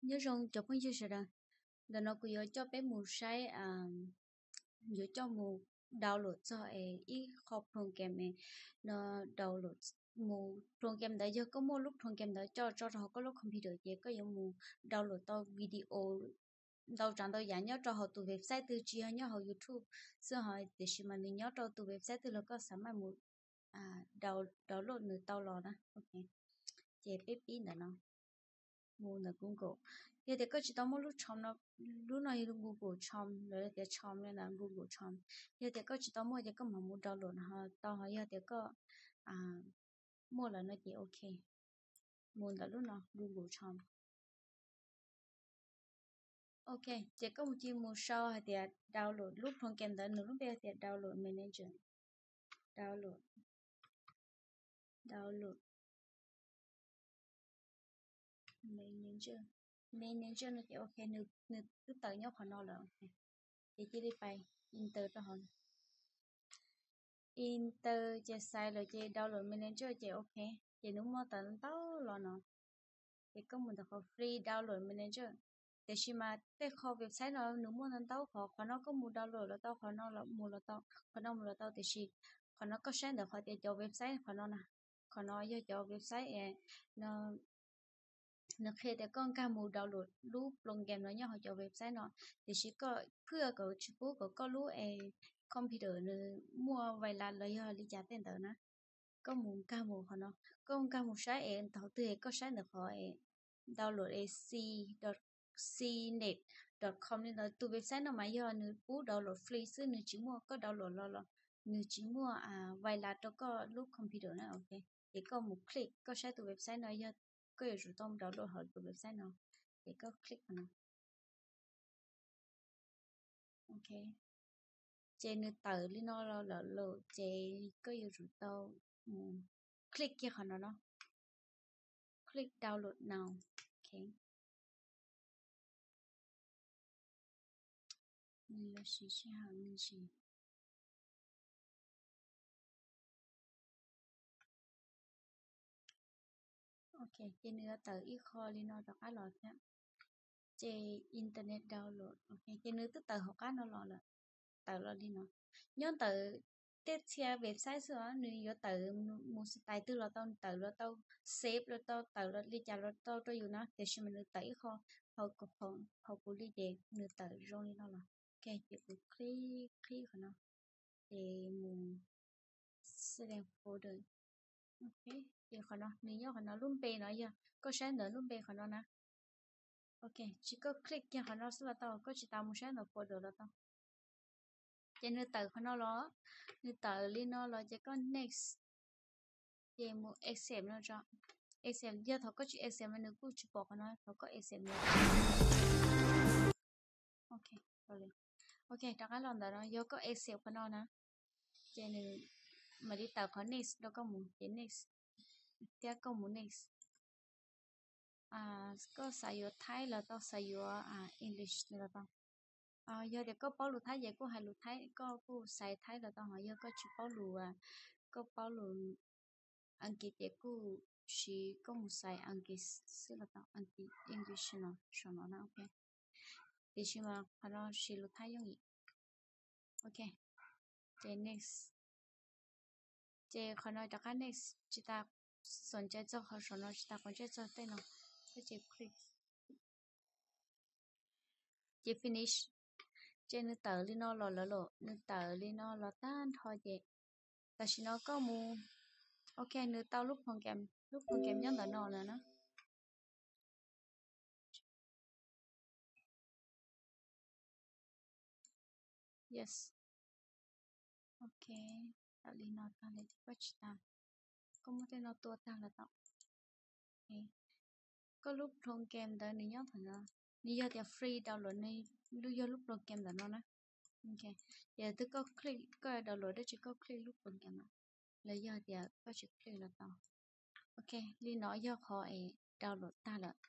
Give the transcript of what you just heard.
Nyob zoo cov phooj ywg sawv daws, ntawm no kuv yuav coj peb mus saib, yuav coj mus download txog es ib qho program no, download mus program ntawd yog koj muaj lub program ntawd coj tso rau hauv koj lub computer ces koj yuav mus download tau video ntau tsav ntau yam nyob rau hauv tus website twg, tsis yog nyob hauv YouTube xwb ho, tiam sis mas nws nyob rau tus website twg los koj xav maj mus download nws tau los na. Ces peb pib ntawm no, mus ntawm Google. Yog tias koj tsis tau muaj lub Chrome no, lub no yog Google Chrome, lawv tias Chrome li ntawd, Google Chrome. Yog tias koj tsis tau muaj ces koj mam mus download no ho tau, ho yog tias koj muaj lawm no ces ok, mus ntawm lub no Google Chrome. Ok, ces koj mus cia mus sau hais tias download lub program ntawd, nws lub npe hais tias Download Manager. Download, Download Manager. Manager no ces ok, nws twb tawm nyob qhov no lawm. Ces cia li pais enter rau hauv. Enter ces xaiv lawm ces Download Manager ces ok, ces nws muaj tawm ntau los no. Ces koj mus ntawm qhov Free Download Manager. Tiam sis mas tej qho website no nws muaj ntau ntau qhov, qhov no koj mus download los tau, qhov no los mus los tau, qhov no mus los tau, tiam sis qhov no koj saib ntawm qhov tias cov website qhov no na, qhov no yog cov website no nws qhia tias koj nkag mus download lub program no nyob hauv cov website no, tiam sis koj phwj kom tsis pub kom koj lub computer nws muaj vais las los yog li cas tej ntawd na. Koj mus nkag mus qhov no, koj nkag mus saib es thaum twg es koj saib ntawm qhov download es c, cnet dot com li ntawd, tus website no mas yog nws pub download free xwb, nws tsis muaj, koj download los los nws tsis muaj vais las rau koj lub computer na. Ok, ces koj mus click, koj saib tus website no yog koj yuav tsum tau download hauv tus website no, ces koj click qhov no. Ok, ces nws tawm li no los lawm lawm ces koj yuav tsum tau mus click kiag qhov no no, click download now. Ok, nws yuav siv sij hawm me ntsis. Ok, ces nws yuav tawm ib qho li no rov qab los thiab. Ces internet download, ok, ces nws twb tawm hauv qab no los lawm, tawm los li no. Nyob ntawm tej txhia website xwb os, nws yuav tawm mus style twg los tau, tawm los tau, save los tau, tawm li cas los tau rau yus na, tiam sis mas nws tawm ib qho hauv kuv li ces nws tawm zoo li no los. Ok, ces kuv click, click qhov no, ces mus select folder. Ok, ces qhov no nws nyob qhov no, lub npe no yog koj saib ntawm lub npe qhov no na. Ok, tsis koj click kiag qhov no xwb los tau, koj tsis tas mus saib ntawm folder los tau. Ces nws tawm qhov no los, nws tawm li no los ces koj next, ces mus accept no tso. Accept, yog thaum koj tsis accept mas nws kuj tsis pom qhov no, thaum koj accept no. Ok, ok, rov qab los ntawm no, yog koj accept qhov no na, ces nws mam li tawm qhov next rau koj mus, ces next, thiab koj mus next. Koj xav yuav Thaib los tau, xav yuav English los tau. Yog tias koj paub lus Thaib ces kuj hais lus Thaib, koj kuj xaiv Thaib los tau, ho yog koj tsis paub lus, koj paub lus Askiv ces kuj siv, koj mus xaiv Askiv xwb los tau, Askiv, English no saum no na, ok. Tiam sis mas qhov no siv lus Thaib yooj yim. Ok, ces next. Ces qhov no rov qab next, tsis tas xom ncai txog qhov saum no, tsis tas quav ntsej txog tej no, koj ces click. Ces finish. Ces nws tawm li no los lawm los, nws tawm li no los tag nrho ces tam sim no koj mus, ok, nws tau lub program, lub program nyob ntawm no lawm na. Yes. Ok, tawm li no tag lawm ces koj tsis tas, koj muab tej no tua tag los tau. Koj lub program ntawd nws nyob thaum no, nws yog tias free download, nws yog lub program ntawm no na. Ok, ces twb koj click, koj download dab tsi koj click lub program no, los yog tias koj tsis click los tau. Ok, li no yog qhov es download tag lawm.